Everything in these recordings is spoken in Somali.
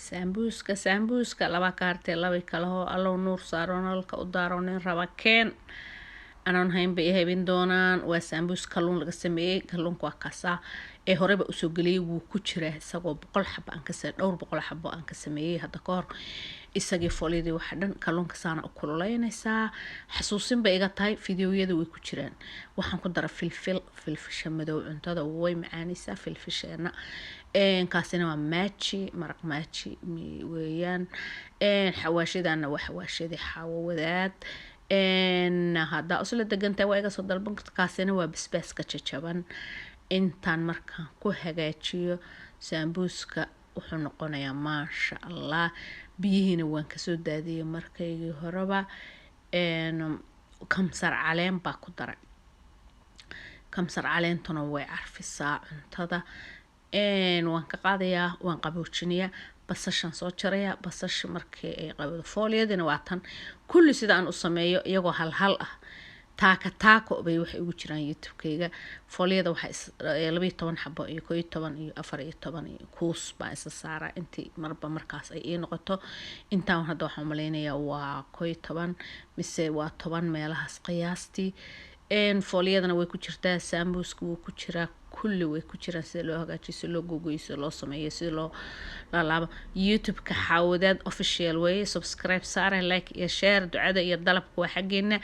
Saambuuska, saambuuska laba kaartee, laba kalaho. Allow nuur saaro, nalka u daaro, nin raba keen anoon hayn bay habin doonaan. Waa saambuus kalluun laga sameeyey. Kalluunka waa kaasaa ee horeba usoo geliyay, wuu ku jiraa isagoo 100 xabo aan ka, dhowr boqol xabo aan ka sameeyey hadda ka hor, isagii foliyadii waxa dhan. Kalluunka saana u kululeynaysaa. Xasuusin bay iga tahay, fideoyada way ku jiraan. Waxaan ku dara filfil, filfisha madow cuntada way macaanaysaa, filfisheena. Kaasina waa Maggi, maraq Maggi weeyaan. Xawaashidana waa xawaashadii Xaawo Wadaad. Haddaa usla degantahay, waa iga soo dalban karta. Kaasina waa basbaaska jajaban. Intaan markaan ku hagaajiyo, saambuuska wuxuu noqonayaa maasha Allah. Biyihiina waan kasoo daadiyey markaygii horeba. Kamsar caleen baa ku daray, kamsar caleentuna way carfisaa cuntada. Waan ka qaadayaa, waan qaboojinayaa, basashaan soo jarayaa. Basasha markii ay qabado, fooliyadina waa tan. Kulli sida aan u sameeyo iyagoo hal hal ah, taaka taako bay waxay ugu jiraan YouTube-kayga. Fooliyada waxaa 12 xabo iyo 11 iyo 14 iyo kuus baa isa saaraa intii marba markaas ay ii noqoto. Intaan hadda waxaan umaleynayaa waa 11 mise waa 10 meelahaas qiyaastii. Fooliyadana way ku jirtaa, saambuuska wuu ku jiraa, kulli way ku jiraan, sida loo hagaajiyo, sida loo gogoyo, sida loo sameeyo, sida loo laalaabo. YouTube-ka Xaawadaad Official weeye. Subscribe saare, like iyo share. Ducada iyo dalabka waa xaggeena,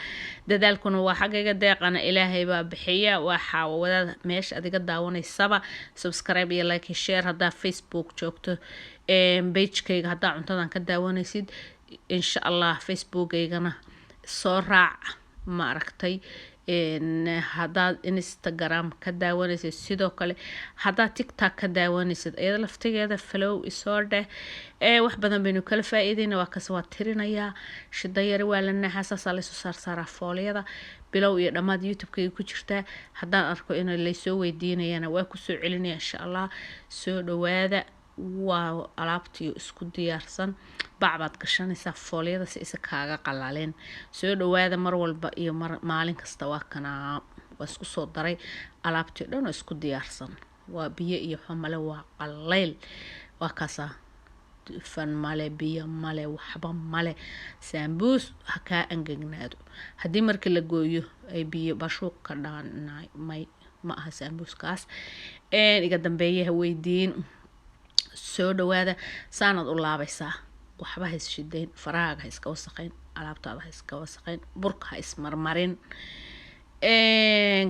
dadaalkuna waa xaggayga, deeqana Ilaahay baa bixiya. Waa Xaawadaad meesha adiga daawanaysaba. Subscribe iyo like iyo share. Haddaa Facebook joogto, pagekayga haddaa cuntadan ka daawanaysid, insha Allah Facebookaygana soo raac, ma aragtay? Haddaad Instagram ka daawanaysid, sidoo kale. Haddaad TikTok ka daawanaysid, iyada laftigeeda follow isoo dheh. Wax badan baynu kala faa-iideyna. Waa kas, waa tirinayaa. Shida yari waa la naaxaa, saasaa laysoo saarsaaraa fooliyada. Bilow iyo dhammaad YouTube-kayga ku jirtaa. Haddaan arko in laysoo weydiinayana, waa kusoo celinaya insha Allah. Soo dhawaada. Waa alaabtii isku diyaarsan, bac baad gashanaysaa fooliyada si isa kaaga qalaleen. Soo dhawaada mar walba iyo maalin kasta. Waa kanaa, waa isku soo daray alaabtii dhan oo isku diyaarsan. Waa biyo iyo waxba male, waa qalayl. Waa kaasaa, dufan male, biyo male, waxba male. Saambuus ha kaa angegnaado. Haddii markii la gooyo ay biyo bashuuq ka dhaanmay, ma aha saambuuskaas. Iga dambeeyaha weydiin. Soo dhawaada. Saanaad u laabaysaa, waxba ha isshidayn, farahaaga ha iska wasaqayn, alaabtaada ha iska wasaqayn, burka ha ismarmarin.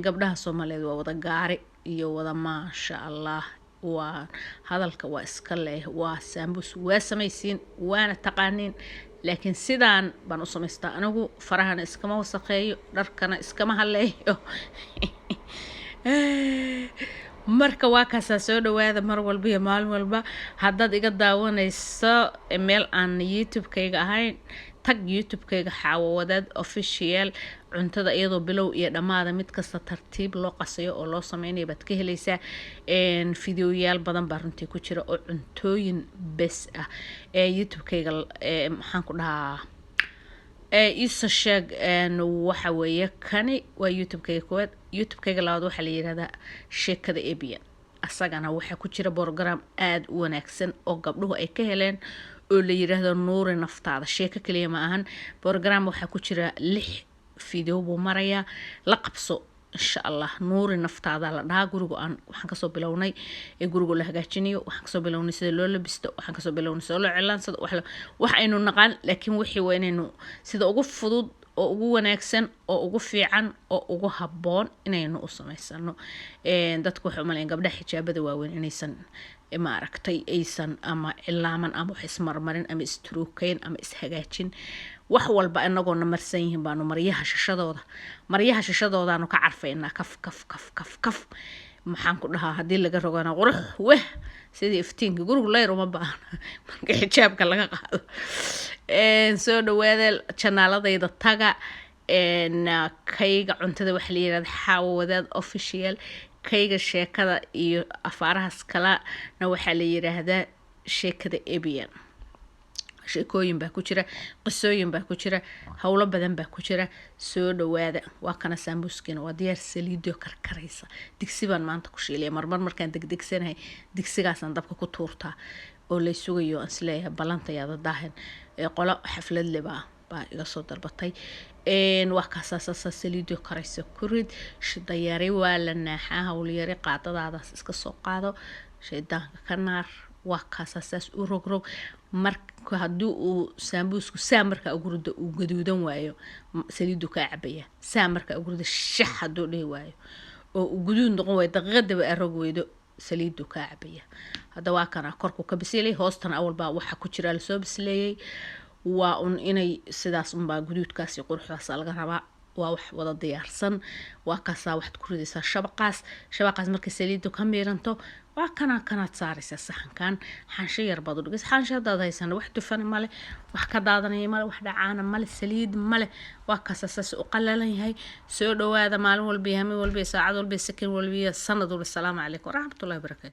Gabdhaha Soomaaliyeed waa wada gaari iyo wada maasha Allah. Waa hadalka waa iska leh. Waa saambuus, waa samaysiin, waana taqaaniin, laakiin sidaan baan u samaystaa anigu. Farahana iskama wasaqeeyo, dharkana iskama haleeyo. Marka waa kaasaa. Soo dhawaada mar walba iyo maalin walba. Haddaad iga daawanayso meel aan YouTube-kayga ahayn, tag YouTube-kayga Xaawo Wadaad Official. Cuntada iyadoo bilow iyo dhammaada, mid kasta tartiib loo qasayo oo loo sameynayo baad ka helaysaa. Fideoyaal badan baa runtii ku jira oo cuntooyin bes ah ee YouTube-kayga. Maxaan ku dhahaa, iisoo sheeg. Waxa weeye, kani waa YouTube-kayga koowaad. YouTube-kayga labaad waxaa la yihahdaa Sheekada Ebian. Asagana waxaa ku jira program aada u wanaagsan oo gabdhuhu ay ka heleen oo la yiraahdo Nuuri Naftaada. Sheeko kaliya ma ahan, program waxaa ku jira lix video buu marayaa. La qabso insha Allah. Nuuri Naftaada la dhahaa. Guriga aan waxaan kasoo bilownay ee guriga la hagaajinayo, waxaan kasoo bilownay sida loo labisto, waxaan kasoo bilownay sida loo cilaansado. Wax aynu naqaan, laakiin wixii waa inaynu sida ugu fudud oo ugu wanaagsan oo ugu fiican oo ugu habboon inaynu u samaysano. Dadku waxay umaleyn gabdhaha xijaabada waaweyn inaysan, maaragtay, aysan ama cilaaman ama wax ismarmarin ama istruukeyn ama ishagaajin. Wax walba inagoona marsan yihiin baanu maryaha shishadooda, maryaha shishadoodaanu ka carfaynaa. Kaf kaf kaf kaf kaf. Maxaan ku dhahaa, haddii laga rogana qurux weh, sidii iftiinka gurigu leyr uma baahna marka xijaabka laga qaado. Soo dhawaada, janaaladayda taga. Kayga cuntada waxaa la yirahda Xaawo Wadaad Official. Kayga sheekada iyo afaarahaas kalena waxaa la yiraahdaa Sheekada Ebian. Sheekooyin baa ku jira, qisooyin baa ku jira, howlo badan baa ku jira. Soo dhawaada. Waa kana, saambuuskiina waa diyaar. Saliido karkaraysa, digsi baan maanta ku shiilaya. Marmar markaan degdegsanahay, digsigaasaan dabka ku tuurtaa. Oo lay sugayo, aan isleeyahay ballantayaada daahin. Qolo xaflad le baa iga soo dalbatay. Waa kaasaasaasaa saliido karaysa ku rid. Shidayari waa la naaxaa, howlyari. Qaadadaadaas iska soo qaado, shaydaanka ka naar. Waa kaasaa, saas u rogrog. Marka haddii uu saambuusku saa markaa ugu rido uu gaduudan waayo, saliidu kaa cabaya. Saa markaa ugu rido, shax hadduu dhihi waayo oo uu guduud noqon waayo, daqiiqadaba arog weydo, saliidu kaa cabaya. Hadda waa kana, korku ka bisleeyay, hoostana awalbaa waxa ku jira lasoo bisleeyay. Waa un inay sidaas unbaa guduudkaas iyo quruxdaas laga rabaa. Waa wax wada diyaarsan. Waa kaasaa, waxaad ku ridaysaa shabaqaas. Shabaqaas markay saliidu ka miiranto, waa kana, kanaad saaraysaa saxankan. Xaansho yar baad u dhigaysa. Xaansho haddaad haysana, wax dufana male, wax ka daadanaya male, wax dhacaana male, saliid male. Waa kaasaa, saas u qalalan yahay. Soo dhawaada maalin walba iyo hamin walba iyo saacad walba iyo sakin walba iyo sanad walba. Asalaamu calaykum waraxmatullahi wabarakaatu.